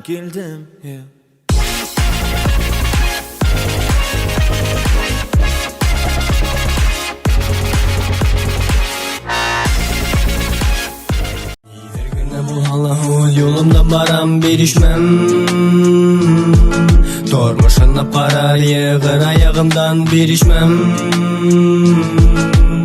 Килдем, yeah. Юлымда барам, бирешмәм. Тормышына ҡарар йығыр аяғымдан, бирешмәм.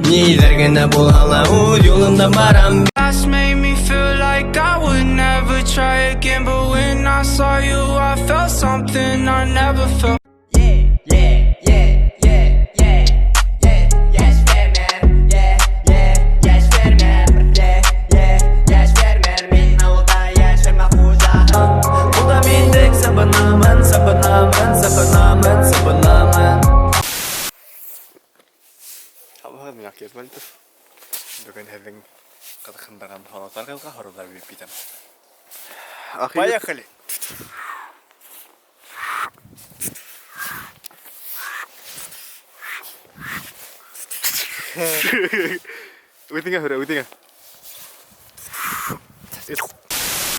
Ниҙәр генә булһа ла, үҙ юлымда барам. Past made me feel like I would never try again. But when I saw you, I felt something I never felt. Yeah, yaş vermem. Yeah, yaş vermem. Yeah, yaş vermem. Мин ауылда йәшәрмә хужа. Ул мин тик сабынамын, сабынамын, сабынамын, сабынамын. Һаумыһығыҙ, мин Акият Вәлитов. Бөгөн һеҙҙең ҡыҙыҡһындырған һорауҙарығыҙға һорауҙар биреп китәм. Поехали! Үҙеңә һөрә, үҙеңә.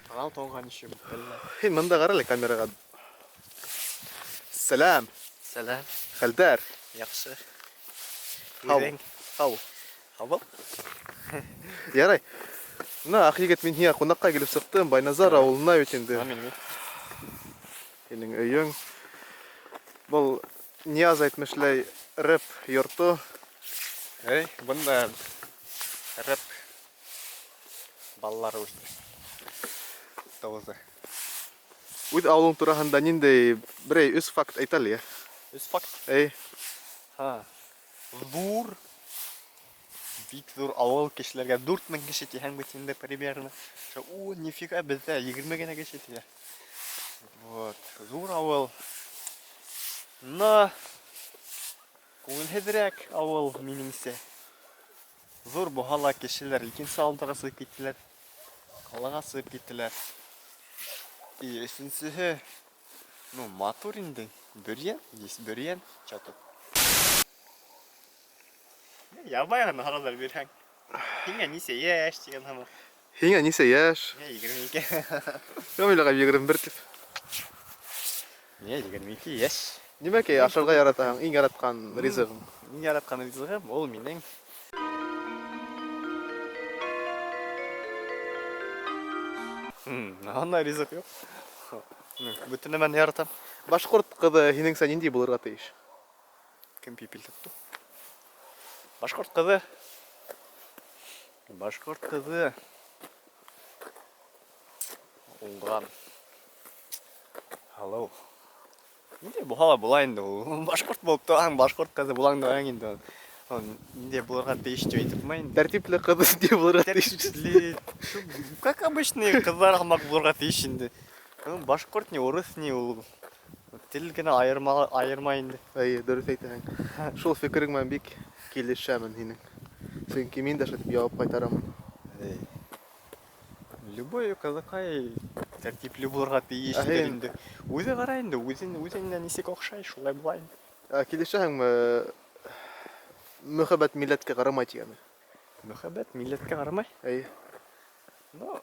Танау тоңған еще бля. Һин мында ҡара әле камераға. Сәләм, Сәләм. хәлдәр. Яҡшы. Һау. Үҙең? Һау. Һау бул. Ярай. Мына Аҡ егет, мин һиңә ҡунаҡҡа килеп сыҡтым, Байназар ауылына бит инде. Мин. Һинең өйөң. Был Нияз әйтмешләй рэп йорто. Эй, бында рэп балалары үҫте. Тыуҙы. Үҙ ауылың тураһында ниндәй берәй өс факт әйт әле, я? Өс факт. Эй, Ха. Ҙур. Бик ҙур ауыл кешеләргә 4000 кеше тиһәң бит инде примерно. Шо, О, нифига беҙҙә 20 генә кеше тиә. Вот, ҙур ауыл. Но күңелһеҙерәк ауыл минеңсә. Ҙур булһа ла кешеләр икенсе ауылдарға сығып киттеләр. Ҡалаға сығып киттеләр. И өсөнсөһө, ну, матур инде. Бөрйән, есть Бөрйән, чё тут. Ябай ғына һорауҙар бирһәң. Һиңә нисә йәш тигән һымаҡ. Һиңә нисә йәш? Миңә 22. Камилаға 21 тип. Миңә 22 йәш. Нимәкәй ашарға яратаһың? Иң яратҡан ризығың? Иң яратҡан ризығым ул минең Андай ризыҡ юҡ. Бөтөн нәмәне яратам. Башҡорт ҡыҙы һинеңсә ниндәй булырға тейеш? Кем пипил тотто? Башҡорт ҡыҙы. Башҡорт ҡыҙы. Уңған. Һылыу. Ниндәй булһа ла була инде ул. Башҡорт булып тыуһаң, башҡорт ҡыҙы булаң да инде. Ул ниндәй булырға тейеш тип әйтеп булмай инде. Тәртипле ҡыҙ ниндәй булырға тейеш? Тәртипле. Как обычный ҡыҙҙар һымаҡ булырға тейеш инде. Ну, башҡорт ни, урыҫ ни ул. Тел генә айырма, айырма инде. Әйе, дөрөҫ әйтәһең. Шул фекерең менән бик килешәмен һинең. Сөнки мин дә шулай итеп яуап ҡайтарамын. Эй. Любой ҡыҙыҡай тәртипле булырға тейеш Ә тигән һин- инде. Үҙе ҡарай инде, үҙен үҙенә нисек оҡшай, шулай була инде. Ә килешәһеңме? Мөхәббәт милләткә ҡарамай тигәне. Мөхәббәт милләткә ҡарамай. Әйе. Ну,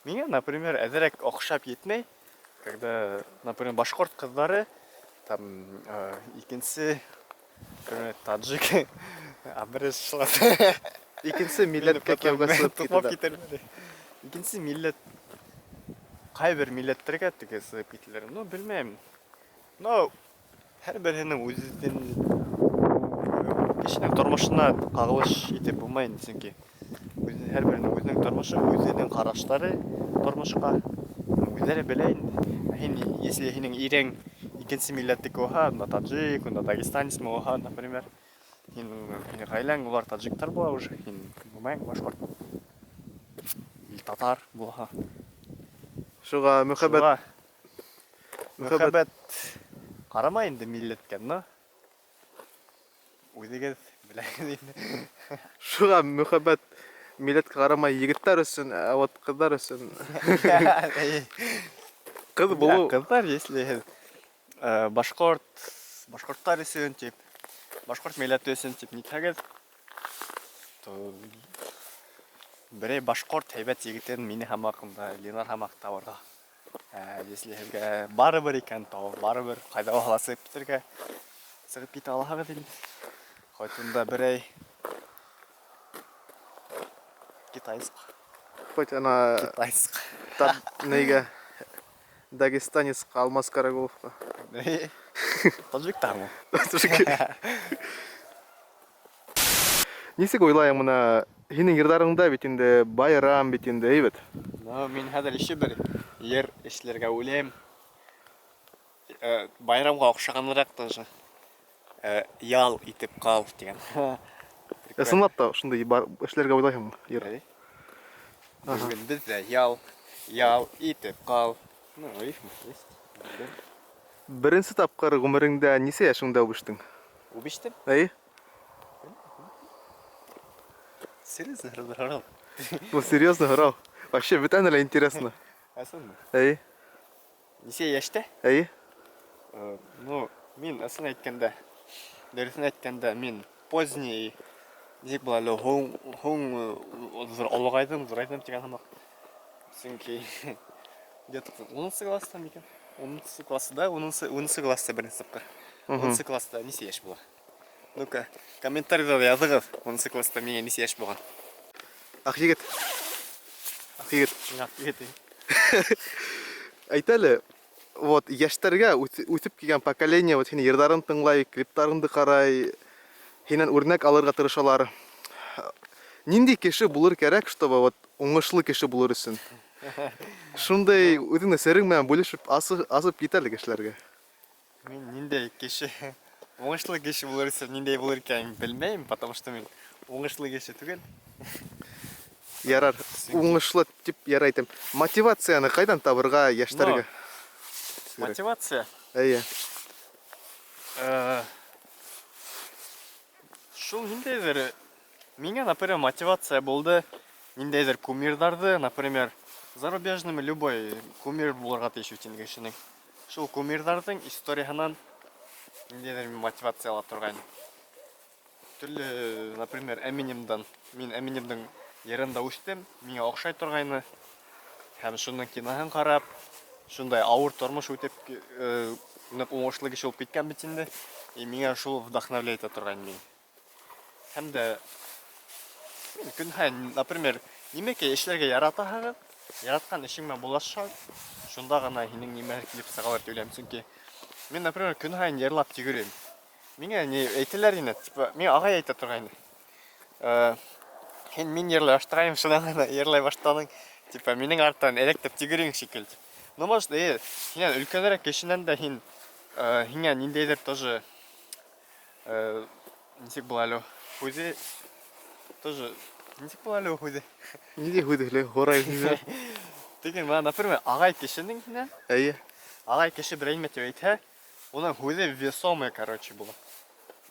миңә, например, әҙерәк оҡшап етмәй, когда, например, башҡорт ҡыҙҙары там икенсе, например, таджик, абрез Икенсе милләткә кейәүгә сығып туҡмап китәләр. китәләр. Икенсе милләт ҡайбер милләттәргә теге сығып китәләр. Ну, белмәйем. Но һәр береһенең үҙенең кешенең тормошона ҡағылыш итеп булмай инде, сөнки үҙенең һәр береһенең үҙенең тормошо, үҙенең ҡараштары тормошҡа. Үҙҙәре белә инде. Һин, если һинең ирең икенсе милләттеке булһа, мына таджик, унда дагестанец булһа, например, һин һинең ғаиләң улар таджиктар була уже, һин булмайың башҡорт. Или татар булһа. Шуға мөхәббәт Шуға мөхәббәт мөхәббәт ҡарамай инде милләткә, но үҙегеҙ беләһегеҙ инде. Шуға мөхәббәт милләткә ҡарамай егеттәр өсөн, ә вот ҡыҙҙар өсөн ҡыҙ булыу Ҡыҙҙар, если һеҙ башҡорт, башҡорттар өсөн тип, башҡорт милләте өсөн тип нитһәгеҙ, то берәй башҡорт һәйбәт егетен мине һымаҡ, Ленар һымаҡ табырға. Ә если һеҙгә барыбер икән, то барыбер ҡайҙа булһа ла сығып китергә сығып китә алаһығыҙ инде. Хоть унда берәй китайск. Хоть ана Китайск. Нейгә дагестанецҡа Алмаз Караголовҡа. Таджиктармы? Нисек уйлайың, мына һинең йырҙарыңда бит инде байрам бит инде, әйбәт. Ну, мин хәҙер еще бер йыр эшләргә уйлайым. Байрамға оҡшағаныраҡ тоже. Ял итеп ҡал тигән. Ысынлап та шундай бар эшләргә уйлайһыңмы? Йыр. Әй. Бөгөн беҙҙә ял, ял итеп ҡал. Ну, рифма есть. Бөгөн. Беренсе тапҡыр ғүмереңдә нисә йәшеңдә үбештең? Үбештем. Әй? Серьезно разговор? Ну, серьезно, һорау. Вообще, бөтәһенә лә интересно. Ысынмы? Әй? Нисә йәштә? Әй? Ну, мин ысын әйткәндә, дөрөҫөн әйткәндә, мин поздний, нисек була әле, һуң, һуң олоғайҙым, ҙурайҙым тигән һымаҡ. Сөнки где-то 10 класста микән? 10 класста, да, 10 класста беренсе тапҡыр. 10 класста нисә йәш була? Ну-ка, комментарийҙа яҙығыҙ, 10 класста миңә нисә йәш булған? Аҡ егет. Аҡ егет. Аҡ егет. Әйт әле, вот йәштәргә үҫеп килгән поколение вот һинең йырҙарыңды тыңлай, клиптарыңды ҡарай, һинән үрнәк алырға тырышалар. Ниндәй кеше булыр кәрәк, чтобы вот уңышлы кеше булыр өсөн? Шундай үҙеңдең серең менән бүлешеп асып кит әле кешеләргә. Мин ниндәй кеше, уңышлы кеше булыр өсөн ниндәй булыр икәнен белмәйем, потому что мин уңышлы кеше түгел. Ярар, уңышлы дип ярай әйтәм. Мотивацияны ҡайҙан табырға йәштәргә? Мотивация? Әйе. Шул ниндәйҙер, миңә, например, мотивация булды ниндәйҙер кумирҙарҙы, например, зарубежныймы, любой кумир булырға тейеш бит инде кешенең. Шул кумирҙарҙың историяһынан ниндәйҙер мин мотивация ала торғайным. Төрлө, например, Эминемдан. Мин Эминемдең йырында үҫтем, миңә оҡшай торғайны. Һәм шуның киноһын ҡарап, шундай ауыр тормош үтеп, ныҡ уңышлы кеше булып киткән бит инде. И миңә шул вдохновлять итә торғайны мине. Һәм дә мин көн һайын, например, нимәкәй эшләргә яратаһығыҙ, яратҡан эшең менән булашһаң, шунда ғына һинең нимәлер килеп сығалыр тип уйлайым. Сөнки мин, например, көн һайын йырлап йөрөйөм. Миңә ни әйтәләр ине, типа, миңә ағай әйтә торғайны. Һин мин йырлай башлағайным, шунан ғына йырлай башланың. Типа, минең арттан эләктеп йөрөйөң шикелле. Ну, может, һинән өлкәнерәк кешенән дә һин, һиңә ниндәйҙер тоже, нисек була әле ул? Һүҙе тоже, нисек була әле ул һүҙе? Ниндәй һүҙ әле? Һорай һинән. Теге, мына, например, ағай кешенең һинән, Әйе. ағай кеше берәй нимә тип әйтһә, уның һүҙе весомый, короче, була.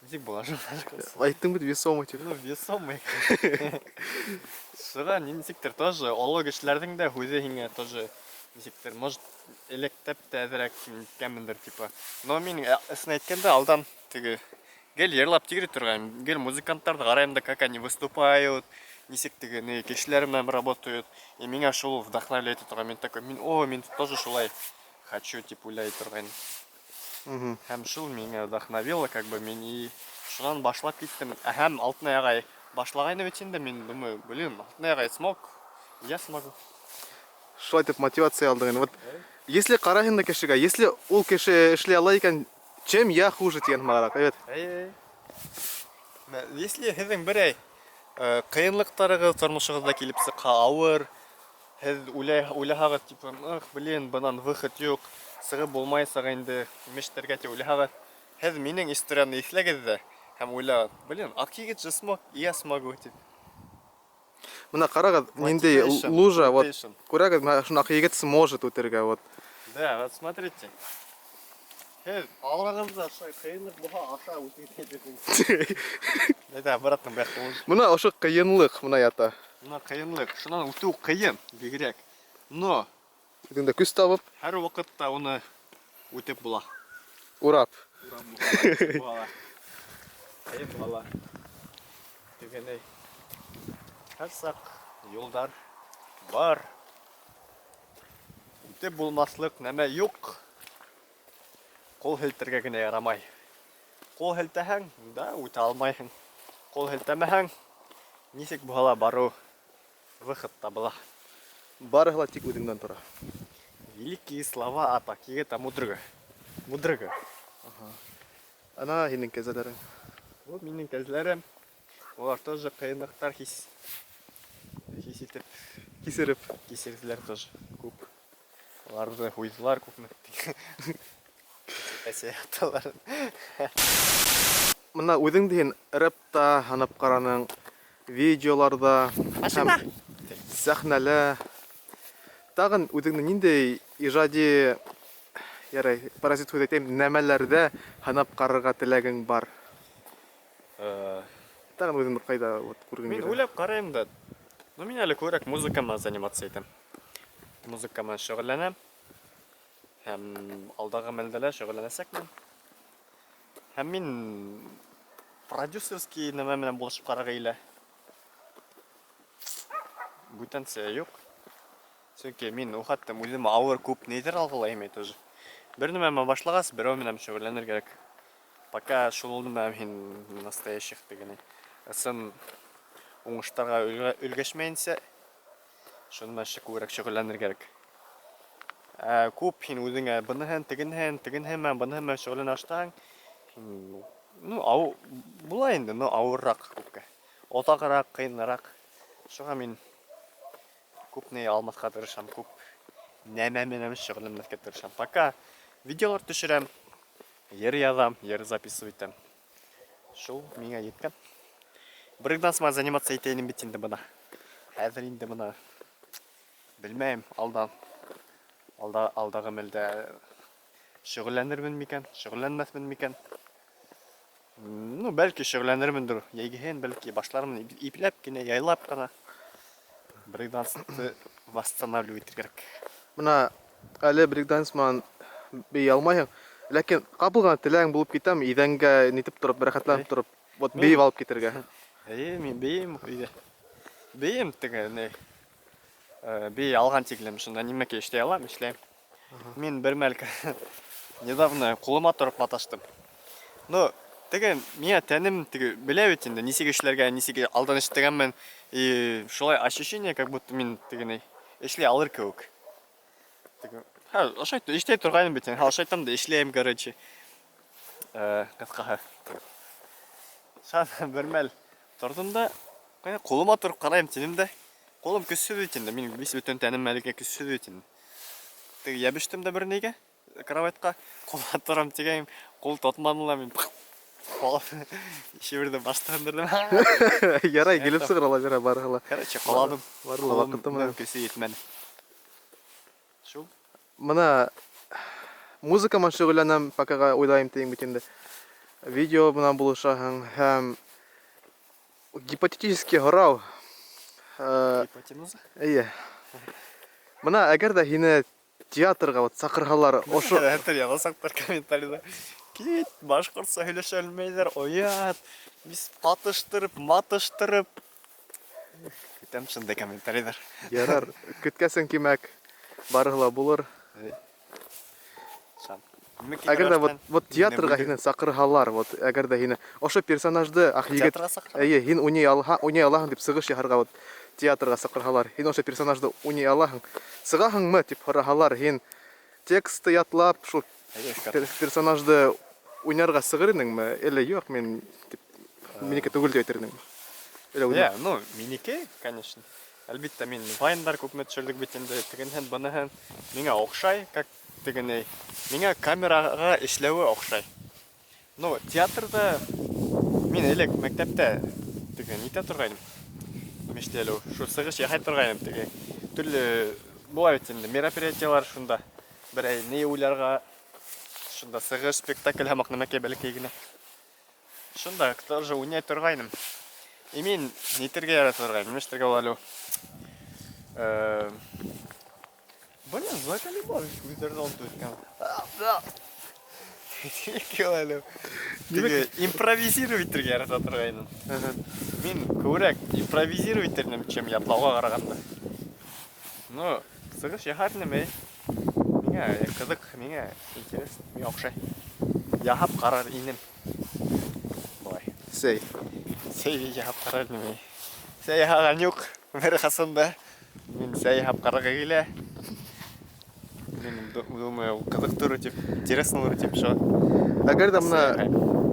Нисек була? Әйттең бит весомый тип. Ну, весомый. Шуға нисектер тоже оло кешеләрҙең дә һүҙе һиңә тоже нисектер, может, эләктәп тә әҙерәк ниткәнмендер, типа. Но мин, ысын әйткәндә, алдан теге гел йырлап йөрөй торғайным, гел музыканттарҙы ҡарайым да, как они выступают, нисек теге ни кешеләр менән работают. И миңә шул вдохновлять итә торған. Мин такой, мин, о, мин тоже шулай хочу, тип уйлай торғайным. Һәм шул миңә вдохновило, как бы мин и шунан башлап киттем. Һәм Алтынай ағай башлағайны бит инде, мин думаю, блин, Алтынай ағай смог, я смогу. Шулай итеп мотивация алдың инде. Вот если ҡарайһың да кешегә, если ул кеше эшләй ала икән, чем я хуже тигән һымағыраҡ, әйбәт. Әй, әй. Если һеҙҙең берәй ҡыйынлыҡтарығыҙ тормошоғоҙҙа килеп сыҡһа, ауыр, һеҙ уйлаһағыҙ, типа, ых, блин, бынан выход юҡ, сығып булмайсаҡ инде, нимәштәргә тип уйлаһағыҙ, һеҙ минең историяны иҫләгеҙ ҙә һәм уйлағыҙ, блин, Аҡ егет же смог, и я смогу, тип. Мына ҡарағыҙ, ниндәй Motivation, лужа, вот motivation. күрәгеҙ, мына шуны Аҡ егет сможет үтергә, вот. Да, вот смотрите. Һеҙ алдығыҙҙа шулай ҡыйынлыҡ булһа, аша үтеп китәһегеҙ. Это обратно бияҡта лужа. Мына ошо ҡыйынлыҡ мына ята. Мына ҡыйынлыҡ, шунан үтеү ҡыйын, бигерәк. Но Үҙеңдә көс табып, һәр ваҡытта уны үтеп була. Урап. Була. Ҡыйын була. Тигәндәй. Һәр саҡ юлдар бар. Үтеп булмаҫлыҡ нәмә юҡ. Ҡул һелтергә генә ярамай. Ҡул һелтәһәң, да, үтә алмайһың. Ҡул һелтәмәһәң, нисек булһа ла барыу выход табыла. Барыһы ла тик үҙеңдән тора. Великие слова от Акигета мудрого. Мудрого. Ана һинең кәзәләрең. Был минең кәзәләрем. Улар тоже ҡыйынлыҡтар хис итеп Кисереп. Кисерҙеләр тоже күп. Уларҙы һуйҙылар күпме. Әсәй аталарын. Мына үҙеңде һин рэпта һынап ҡараның, видеоларҙа һәм сәхнәлә. Тағын үҙеңде ниндәй ижади, ярай, паразит һүҙ әйтәйем, нәмәләрҙә һынап ҡарарға теләгең бар? Тағын үҙеңде ҡайҙа вот күргең Мин килә? уйлап ҡарайым да, ну мин әле күберәк музыка менән заниматься итәм. Музыка менән шөғөлләнәм. Һәм алдағы мәлдә лә шөғөлләнәсәкмен. Һәм мин продюсерский нәмә менән булышып ҡарағы килә. Бүтәнсә юҡ. Сөнки мин ул хәттә үҙемә ауыр күп ниҙер алғылайым тоже. Бер нәмә менән башлағас, берәү менән шөғөлләнер кәрәк. Пока шул нәмә һин настоящих тигән. Ысын уңыштарға өлгәшмәйенсә, шуның менән күберәк шөғөлләнер кәрәк. Ә күп һин үҙеңә быныһын, тегенеһен, тегенеһе менән, быныһы менән шөғөлләнә башлаһаң, һин, ну, ау, була инде, но ауырыраҡ күпкә. Оҙағыраҡ, ҡыйыныраҡ. Шуға мин күп ни алмаҫҡа тырышам, күп нәмә менән шөғөлләнмәҫкә тырышам. Пока видеолар төшөрәм, йыр яҙам, йыр записывать итәм. Шул миңә еткән. Брейкданс менән заниматься итәйем бит инде бына. Хәҙер инде бына белмәйем, алдан алда алдағы мәлдә шөғөлләнермен микән, шөғөлләнмәҫмен микән? Ну, бәлки шөғөлләнермендер. Йәйгеһен бәлки башлармын ипләп кенә, яйлап ҡына. Брейкдансты восстанавливать кәрәк. Мына әле брейкданс менән бейей алмайһың, ләкин ҡапыл ғына теләгең булып китәме, иҙәнгә нитеп тороп, рәхәтләнеп тороп, вот бейеп алып китергә. Эйе, мин бейем өйҙә. Бейем теге ни. Бейей алған тиклем шунда нимәкәй эшләй алам, эшләйем. Мин бер мәл недавно ҡулыма тороп маташтым. Ну, теге миңә тәнем теге белә бит инде, нисек эшләргә, нисек алдан эшләгәнмен. И шулай ощущение, как будто мин теге ни эшләй алыр кеүек. Теге, ха, ошай эшләй торғайным бит. Ха, ошайтам да эшләйем, короче. Ҡыҫҡаһы. Шунан бер мәл торҙом да, ҡайҙа ҡулыма тороп ҡарайым тинем дә. Ҡулым көсһөҙ бит инде, минең весь бөтөн тәнем әлегә көсһөҙ бит инде. Теге йәбештем дә бер нигә, кроватьҡа, ҡулға торам тигәйем, ҡул тотманы ла мин шиберҙе башты һындырҙым. Ярай, килеп сығыр ала бирә барыһы ла. Короче, ҡоланым. Барыһы ла ваҡыты менән. Көсө етмәне. Шул. Мына музыка менән шөғөлләнәм, покаға уйлайым тиң бит инде. Видео менән булышаһың һәм гипотетический һорау. Гипотенуза? Эйе. Мына әгәр ҙә һине театрға вот саҡырһалар, ошо Хәтер яҙасаҡтар комментарийҙа. Кит, башҡортса һөйләшә белмәйҙәр, оят. Беҙ ҡатыштырып, матыштырып. Көтәм шундай комментарийҙар. Ярар, көткәсең кимәк, барыһы ла булыр. Шан. Әгәр ҙә вот театрға һине саҡырһалар, вот әгәр ҙә һине ошо персонажды ах егет, Театрға саҡырһалар? эйе, һин уйнай алһа, уйнай алаһың тип сығыш яһарға вот театрға саҡырһалар, һин ошо персонажды уйнай алаһың. Сығаһыңмы тип һораһалар, һин тексты ятлап, шул Әйе, персонажды уйнарға сығыр инеңме? Әллә юҡ, мин тип минеке түгел тип әйтер инеңме? Әллә уйнар? Я, ну, минеке, конечно. Әлбиттә, мин вайндар күпме төшөрҙөк бит инде, тегенһен, быныһын. Миңә оҡшай, как тегене. Миңә камераға эшләүе оҡшай. Ну, театрҙа мин элек мәктәптә теге нитә торғайным. Нимә әле ул? Шул сығыш яһай торғайным теге. Төрлө була бит инде мероприятиялар шунда. Берәй ни уйларға шунда сығыш спектакль һымаҡ нәмәкәй бәләкәй генә. Шунда тоже уйнай торғайным. И мин нитергә ярата торғайным. Нимә эшләргә була әле ул? Блин, заколебал, күҙҙәрҙе онотоп үткән. Әле ул? Теге импровизировать итергә ярата торғайным. Мин күберәк импровизировать итер инем, чем ятлауға ҡарағанда. Ну, сығыш яһар инем, эй. Миңә ҡыҙыҡ, миңә интересно, миңә оҡшай. Яһап ҡарар инем. Былай. Сәй. Сәй яһап ҡарар инем. Сәй яһаған юҡ, бер ҡасан да. Мин сәй яһап ҡарарға килә. Мин думаю, ҡыҙыҡтыр тип, интересно булыр тип шо. Әгәр ҙә мына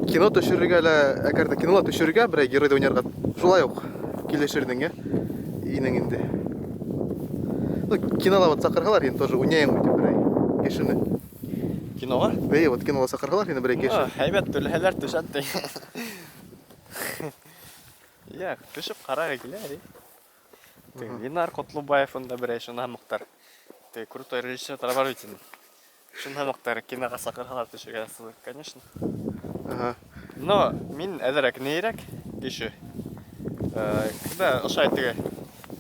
кино төшөрөргә лә, әгәр ҙә кинола төшөрөргә берәй геройҙы уйнарға шулай уҡ килешер инең, инең инде. Ну, кинола вот саҡырһалар, һин тоже уйнайың тип берәй кешене. Киноға? Эйе, вот кинола саҡырһалар һине берәй кеше. Һәйбәт түләһәләр төшәм ти. Юҡ, төшөп ҡарарға килә, әй. Теге Ленар Ҡотлобаев унда берәй шуны һымаҡтар. Теге крутой режиссер бар бит инде. Шуны һымаҡтар киноға саҡырһалар төшөргә, конечно. Но мин әҙерәк нейерәк кеше. Когда ошай теге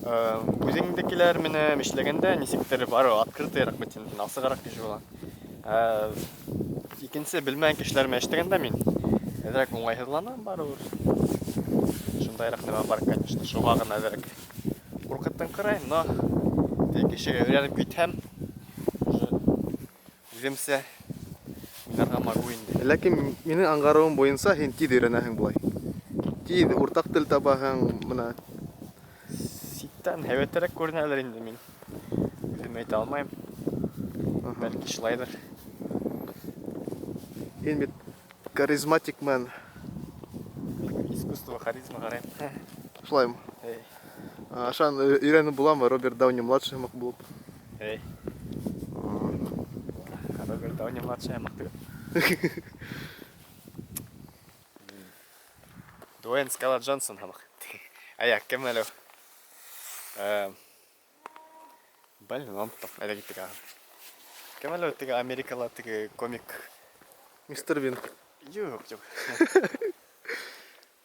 үҙеңдекеләр менән эшләгәндә нисектер бары открытыйраҡ бит инде, асығыраҡ кеше була. Икенсе белмәгән кешеләр менән эшләгәндә мин әҙерәк уңайһыҙланам барыбер. Шундайыраҡ нәмә бар, конечно, шуға ғына әҙерәк ҡурҡытыңҡырайым, но теге кешегә өйрәнеп китһәм, уже үҙемсә уйнарға могу инде. Ләкин минең аңғарыуым буйынса һин тиҙ өйрәнәһең былай. Тиҙ уртаҡ тел табаһың, мына. Ситтән һәйбәтерәк күренәлер инде мин. Үҙем әйтә алмайым. Бәлки шулайҙыр. Һин бит харизматик мен. Искусство харизма ҡарайым. Шулаймы? Эй. Ашан өйрәнеп буламы Роберт Дауни младший һымаҡ булып? Эй. Роберт Дауни младший һымаҡ түгел. Дуэйн Скала Джонсон һымаҡ. Ая, кем әле? Блин, оноттом. Әле киттек ағын. Кем әле теге Америкала теге комик? Мистер Бин. Юҡ, юҡ.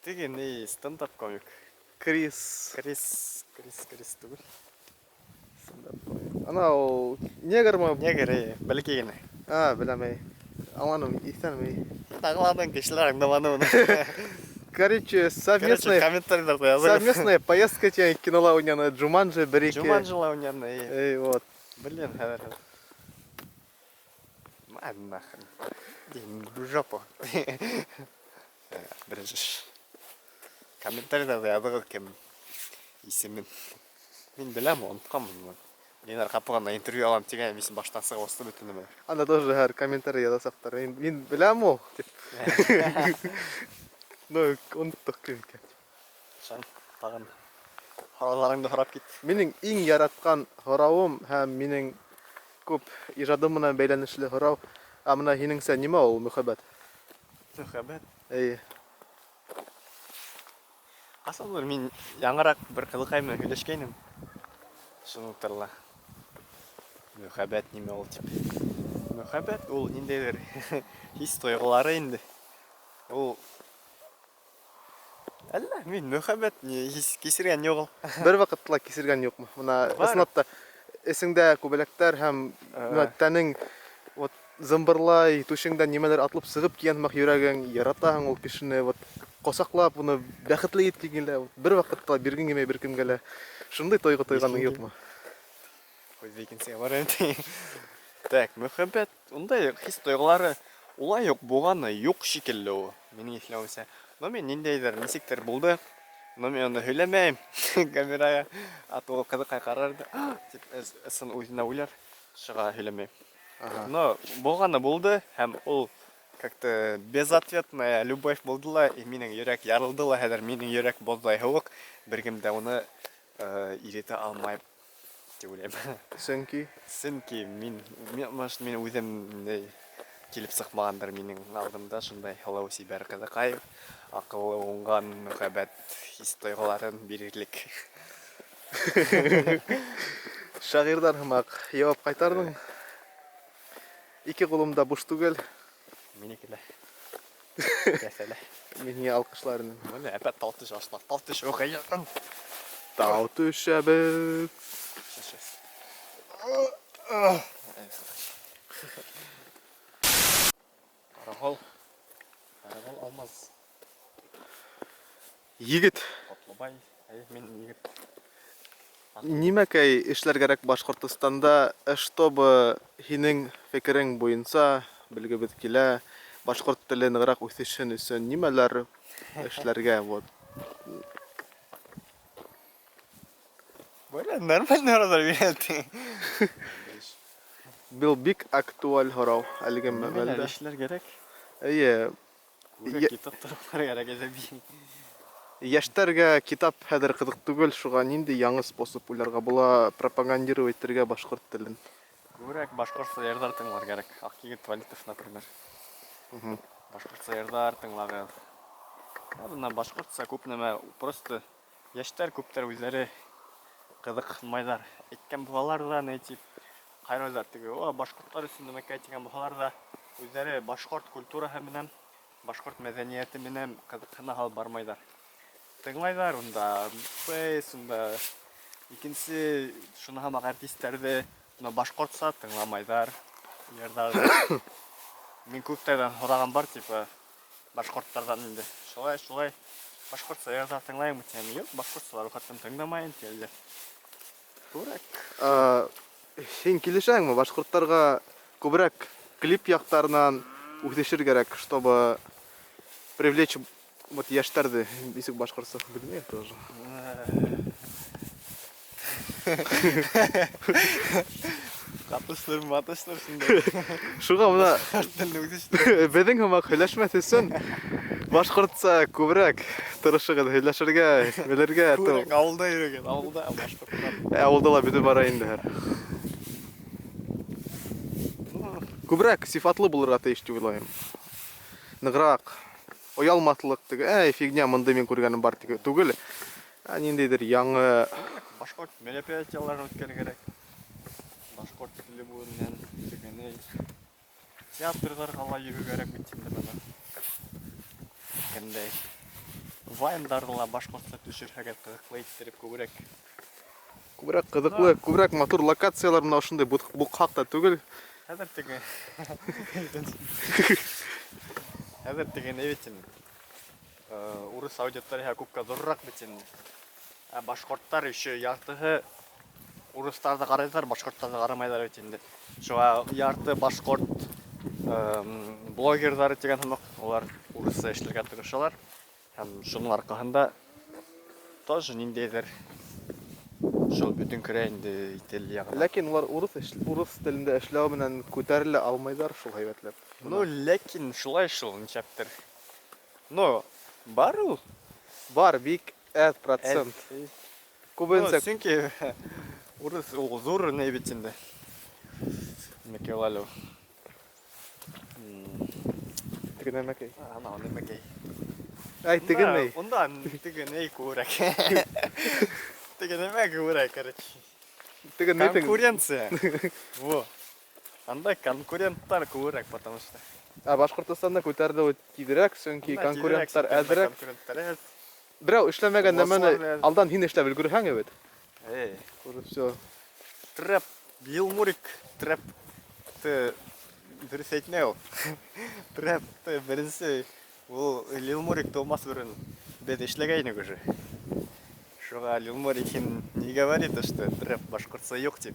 Теге ни стендап комик. Крис. Крис, Крис, Крис түгел. Стендап комик. Анау негрмы? Негр, эй, бәләкәй генә. А, беләм, эй. Аңланым, иҫтәнем, эй. Аңланың, кешеләр аңламаны уны. Короче, Короче, совместная, комментарийларҙа яҙығыҙ. совместная поездка тигән кинола уйнаны, Джуманджи бер ике. Джуманджила уйнаны, эй. Эй, вот. Блин, хәҙер. Мә, нахрен. В жопу. Беренсе комментарийларҙа яҙығыҙ кем исемен. Мин беләм, онотҡанмын. Ленар ҡапыл интервью алам тигән, исем баштан сығып осто бөтөн нәмә. Анда тоже һәр комментарий яҙасаҡтар. Мин беләм ул, тип. Ну, оноттоҡ кем икән. Шан, тағын һорауҙарыңды һорап кит. Минең иң яратҡан һорауым һәм минең күп ижадым менән бәйләнешле һорау. Ә мына һинеңсә нимә ул мөхәббәт? Мөхәббәт. Эйе. Ҡасандыр мин яңыраҡ бер ҡыҙыҡай менән һөйләшкәйнем. Шуның турала. Мөхәббәт нимә ул тип. Мөхәббәт ул ниндәйҙер хис тойғолары инде. Ул Әллә, мин мөхәббәт ни хис кисергән юҡ ул. Бер ваҡытта ла кисергән юҡмы? Мына Бар. ысынлап та эсеңдә күбәләктәр һәм мына тәнең вот зымбырлай, түшеңдән нимәлер атылып сығып килгән һымаҡ йөрәгең, яратаһың ул кешене, вот ҡосаҡлап уны бәхетле иткең килә. Бер ваҡытта ла биргең килмәй бер кемгә лә. Шундай тойғо тойғаның юҡмы? Һүҙҙе икенсегә барайым. Так, мөхәббәт, ундай хис тойғолары улай уҡ булғаны юҡ шикелле ул, минең иҫләүемсә. Но мин ниндәйҙер нисектер булды. Но мин уны һөйләмәйем камераға. А то ул ҡыҙыҡай ҡарар ҙа, тип ысын үҙенә уйлар. Шуға һөйләмәйем. Но булғаны булды һәм ул как-то безответная любовь булды ла, и минең йөрәк ярылды ла, хәҙер минең йөрәк боҙҙай һыуыҡ, бер кем дә уны иретә алмай тип уйлайым. Сөнки Сөнки мин, может, мин үҙем ни килеп сыҡмағандыр минең алдымда шундай һылыу сибәр ҡыҙыҡай, аҡыллы, уңған, мөхәббәт хис тойғоларын бирерлек. Шағирҙар һымаҡ яуап ҡайтарҙың. Ике ҡулым да буш түгел. Минеке лә. Кәҫәлә. Мин һиңә алҡышлар инем. Бына әпәт тау төшә башланы. Тау төшә ҡайҙан? Тау төшәбеҙ. Сейчас. Ҡарағол. Ҡарағол Алмаз. Егет. Ҡотлобай. Әй, мин егет. Нимәкәй эшләр кәрәк Башҡортостанда, чтобы һинең фекерең буйынса, белгебеҙ килә, башҡорт теле нығыраҡ үҫешһен өсөн нимәләр эшләргә, вот. Бля, нормальный һорауҙар бирәлде. Был бик актуаль һорау әлеге Нимәләр мәлдә. эшләр кәрәк? Эйе, Күберәк китаптар уҡырға кәрәк әҙәби. Йәштәргә китап хәҙер ҡыҙыҡ түгел, шуға ниндәй яңы способ уйларға була пропагандировать итергә башҡорт телен? Күберәк башҡортса йырҙар тыңлар кәрәк. Аҡъегет Вәлитов, например. Башҡортса йырҙар тыңлағыҙ. Ә бына башҡортса күп нәмә, просто йәштәр күптәр үҙҙәре ҡыҙыҡһынмайҙар. Әйткән булһалар ҙа, ни тип ҡайрайҙар теге, о, башҡорттар өсөн нәмәкәй тигән булһалар ҙа, үҙҙәре башҡорт культураһы менән, башҡорт мәҙәниәте менән ҡыҙыҡһына һалып бармайҙар. Тыңлайҙар унда Фейс, унда икенсе шуны һымаҡ артистәрҙе, но башҡортса тыңламайҙар йырҙарҙы. Мин күптәрҙән һораған бар, типа, башҡорттарҙан инде. Шулай, шулай башҡортса йырҙар тыңлайыңмы тигән. Юҡ, башҡортсалар ул хәтлем тыңламайым тиәләр. Күберәк. Һин килешәңме, башҡорттарға күберәк клип яҡтарынан үҫешер кәрәк, чтобы привлечь вот йәштәрҙе, нисек башҡортса, белмәйем тоже. Ҡатыштыр, матыштыр шунда. Шуға бына Телне үҙеште. беҙҙең һымаҡ һөйләшмәҫ өсөн башҡортса күберәк тырышығыҙ һөйләшергә, белергә. Күберәк ауылда йөрөгән, ауылда башҡорттар. Ауылда ла бөтөп бара инде. Күберәк сифатлы булырға тейеш тип уйлайым. Нығыраҡ оялмаҫлыҡ теге, әй, фигня, мындай мин күргәнем бар тиге түгел. Ә ниндәйҙер яңы башҡорт мероприятияларын үткәрергә кәрәк. Башҡорт теле буйынан тегене театрҙарға ла йөрөү кәрәк бит инде бына. Кемдәй вайндарҙы ла башҡортса төшөрһәгеҙ ҡыҙыҡлы иттереп күберәк. Күберәк ҡыҙыҡлы, күберәк матур локациялар менән ошондай буҡһаҡ та түгел. Хәҙер теге Хәҙер теге ни бит инде. Урыҫ аудиторияһы күпкә ҙурыраҡ бит инде. Ә башҡорттар еще яртыһы урыҫтарҙы ҡарайҙар, башҡорттарҙы ҡарамайҙар бит инде. Шуға ярты башҡорт блогерҙары тигән һымаҡ, улар урыҫса эшләргә тырышалар. Һәм шуның арҡаһында тоже ниндәйҙер шул бөтөн керә инде тел яғына. Ләкин улар урыҫ урыҫ телендә эшләү менән күтәрелә алмайҙар шул һәйбәтләп. Ну, ләкин шулай шул, нисәптер. Но бар ул. Бар, бик әҙ процент. Ну, Күбенсә сөнки урыҫ ул ҙур ни бит инде. Нимәкәй ул әле ул? Теге нәмәкәй. Анау нәмәкәй. Әй, теге ни? Унда теге ни күберәк. Теге нәмә күберәк, короче. Теге ни теге? Конкуренция. Во. Анда конкуренттар күберәк, потому что. Ә Башҡортостанда күтәрелеүе тиҙерәк, сөнки Унда конкуренттар тиҙерәк, әҙерәк. Конкуренттар әҙ. Берәү эшләмәгән нәмәне Власлар әҙ. алдан һин эшләп өлгөрһәң бит. Эй. Уже всё. Трэп, Лил Мурик, трэп. Ты дөрөҫ әйтмәй ул. Трэпты беренсе ул Лил Мурик тыумаҫ борон беҙ эшләгәйнек уже. Шуға Лил Мурик һин не говори то, что трэп башҡортса юҡ тип.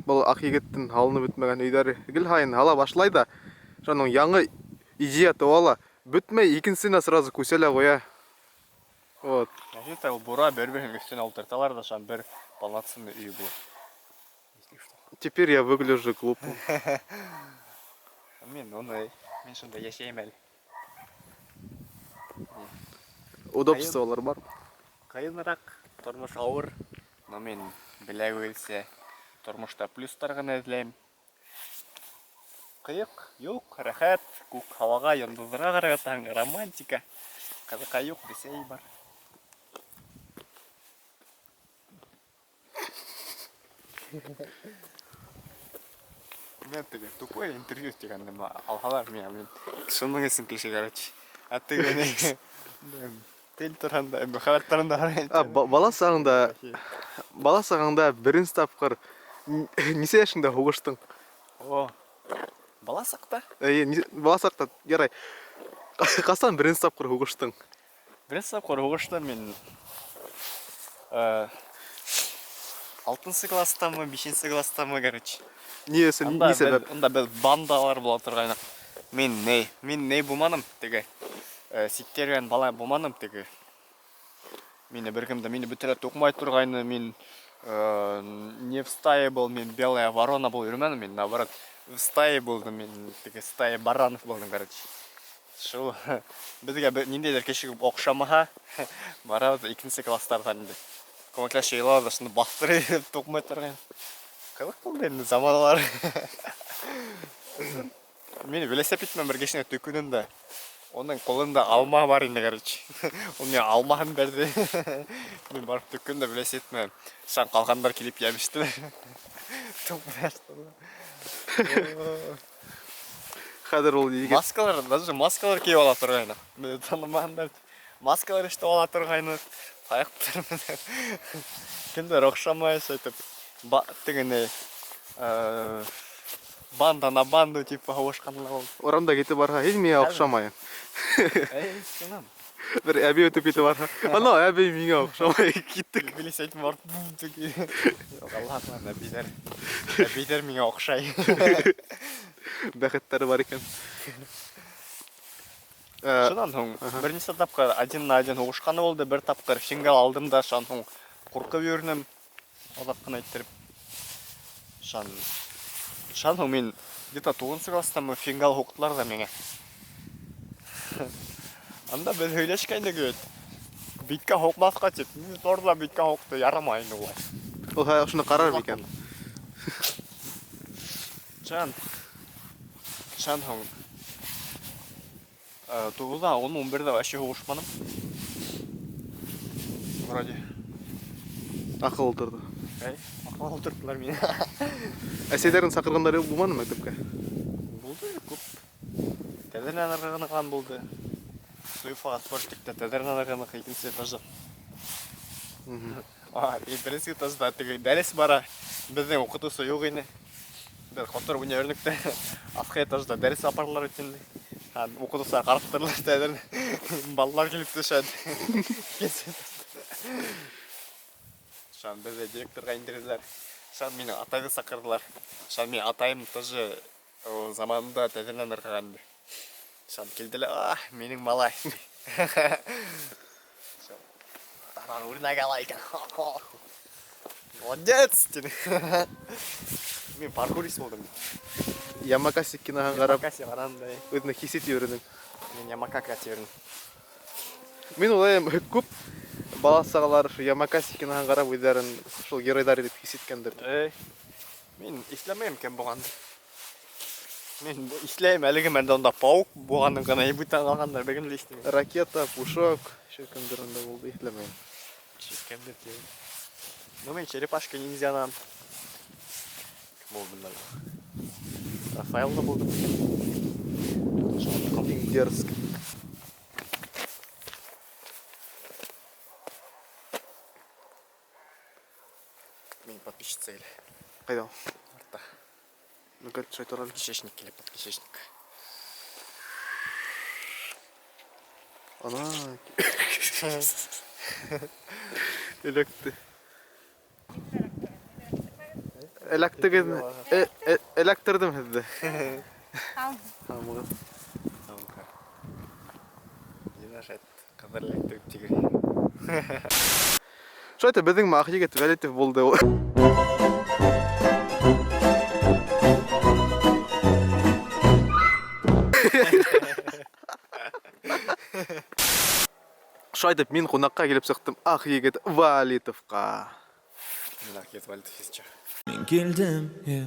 Был Аҡ егеттең һалынып бөтмәгән өйҙәре гел һайын һала башлай ҙа, шуның яңы идея тыуа ла, бөтмәй, икенсеһенә сразу күсә лә ҡуя. Вот. Вообще-то ул бура бер-береһенең өҫтөнә ултырталар ҙа, шунан бер полноценный өй була. Если что. Теперь я выгляжу глупо. Мин уны, мин шунда йәшәйем әле. Удобстволар бар. Ҡыйыныраҡ, тормош ауыр, но мин белә үҙсә тормошта плюстар ғына эҙләйем. Ҡыйыҡ, юҡ, рәхәт, күк һауаға, йондоҙҙарға ҡарап ятаһың, романтика. Ҡыҙыҡай юҡ, бесәй бар. Мин теге тупой интервью тигән нәмә алһалар миңә, мин шуның өсөн кеше, короче. Ә теге ни, тел тураһында, мөхәббәт тураһында һорай. Ә, бала сағыңда, бала сағыңда беренсе тапҡыр нисә йәшеңдә һуғыштың? О, бала саҡта? Эйе, бала саҡта, ярай. Ҡасан беренсе тапҡыр һуғыштың? Беренсе тапҡыр һуғыштым мин э, алтынсы класстамы, бишенсе класстамы, короче. Ни өсөн, Анда ни сәбәп? беҙ, анда беҙ бандалар була торғайныҡ. Мин ни, мин ни булманым теге. Э, ситтә йөрөгән бала булманым теге. Мине бер кем дә, мине бөтенләй туҡмай торғайны, мин э, не в стае был, мин белая ворона булып йөрөмәнем, мин наоборот в стае булдым, мин теге стая баранов булдым, короче. Шул беҙгә бер ниндәйҙер кеше оҡшамаһа, барабыҙ икенсе класстарҙан инде. Күмәкләшеп йыйылабыҙ да шуны баҫтырып туҡмай торған. Ҡыҙыҡ булды инде заманалар. Мин велосипед менән бер кешене төкөнөм дә. Уның ҡулында алма бар инде, короче. Ул миңә алмаһын бирҙе. Мин барып төкөндөм дә велосипед менән. Шунан ҡалғандар килеп йәбештеләр. Туҡмаштылар. Хәҙер ул егет Маскалар, даже маскалар кейеп ала торғайны. Мине танымағандар. Маскалар эшләп ала торғайны. Таяҡтар менән. Кемдер оҡшамай, шулайтып. Ба, тегене, э, банда на банду типа һуғышҡанлар булды. Урамда китеп барһа, һин миңә оҡшамайың. Әй, чынам. Бер әбей үтеп китеп барһа, ана әбей миңә оҡшамай, киттек. Билесе әйтеп барып, Юк, Аллаһ һаҡлаһын, әбейҙәр. Әбейҙәр миңә оҡшай. Бәхеттәре бар икән. Э, Шунан һуң бер нисә тапҡыр один на один һуғышҡаны булды, бер тапҡыр фингал алдым да, шунан һуң ҡурҡып йөрөнөм. Оҙаҡ ҡына иттереп. Шунан шунан һуң мин где-то туғыҙынсы класстамы фингал һуҡтылар ҙа миңә. Анда беҙ һөйләшкәйнек бит. Биткә һуҡмаҫҡа тип. Мине торҙо ла биткә һуҡты, ярамай инде улай. Ул хәҙер шуны ҡарар микән? Шунан шунан һуң э, туғыҙҙа, ун, ун берҙә вообще һуғышманым. Вроде. Аҡыл ултырҙы. Әй, аҡыл ултырттылар мине. Әсәйҙәрең саҡырғандары булманымы мәктәпкә? Булды күп. Тәҙрәнән ырғыған булды. Суефаға спортикта тәҙрәнән ырғыныҡ икенсе этажда. А, и беренсе этажда теге дәрес бара. Беҙҙең уҡытыусы юҡ ине. Беҙ ҡотороп уйнай йөрөнөк тә. Аҫҡы этажда дәрес апаралар бит инде. Һәм уҡытыусылар ҡарап торалар тәҙрәнән. Балалар килеп төшә. Икенсе этажда. Шунан беҙҙе директорға индерҙеләр. Шунан минең атайҙы саҡырҙылар. Шунан минең атайым тоже ул заманында тәҙрәнән ырғыған инде. Шунан килде лә, ах, минең малай. Атанан үрнәк ала икән. Молодец, тине. Мин паркурист булдым. Ямакаси киноһын ҡарап, Ямакаси ҡараным да. үҙеңде хис итеп йөрөнөң. Мин Ямакака тип йөрөнөм. Мин уйлайым, күп бала сағалар шу Ямакаси киноһын ҡарап үҙҙәрен шул геройҙар итеп хис иткәндер. Эй, мин иҫләмәйем кем булғанды. Мин иҫләйем әлеге мәлдә унда паук булғанын ғына, бүтән ҡалғандар бер кем дә иҫләмәй. Ракета, Пушок, еще кемдер унда булды, иҫләмәйем. Кемдер тип. Ну, мин черепашка ниндзянан. Кем булдым әле? Рафаэл да булды микән? Иң дерзкий. Минең подписчица килә. Ҡайҙа ул? Артта. Ну-ка, төшә тор әле. Кишечник килә, подкишечник. Ана. Эләкте. Эләктегеҙ. Э, э, Эләктерҙем һеҙҙе. Һаумығыҙ. Дина ҡыҙҙар эләктереп тигер. Шулай итеп, беҙҙең Ағъегет Вәлитов булды ул. Шулай итеп, мин ҡунаҡҡа килеп сыҡтым Ағъегет Вәлитовҡа. Мин Ағъегет Вәлитов, если чё. Мин килдем, yeah.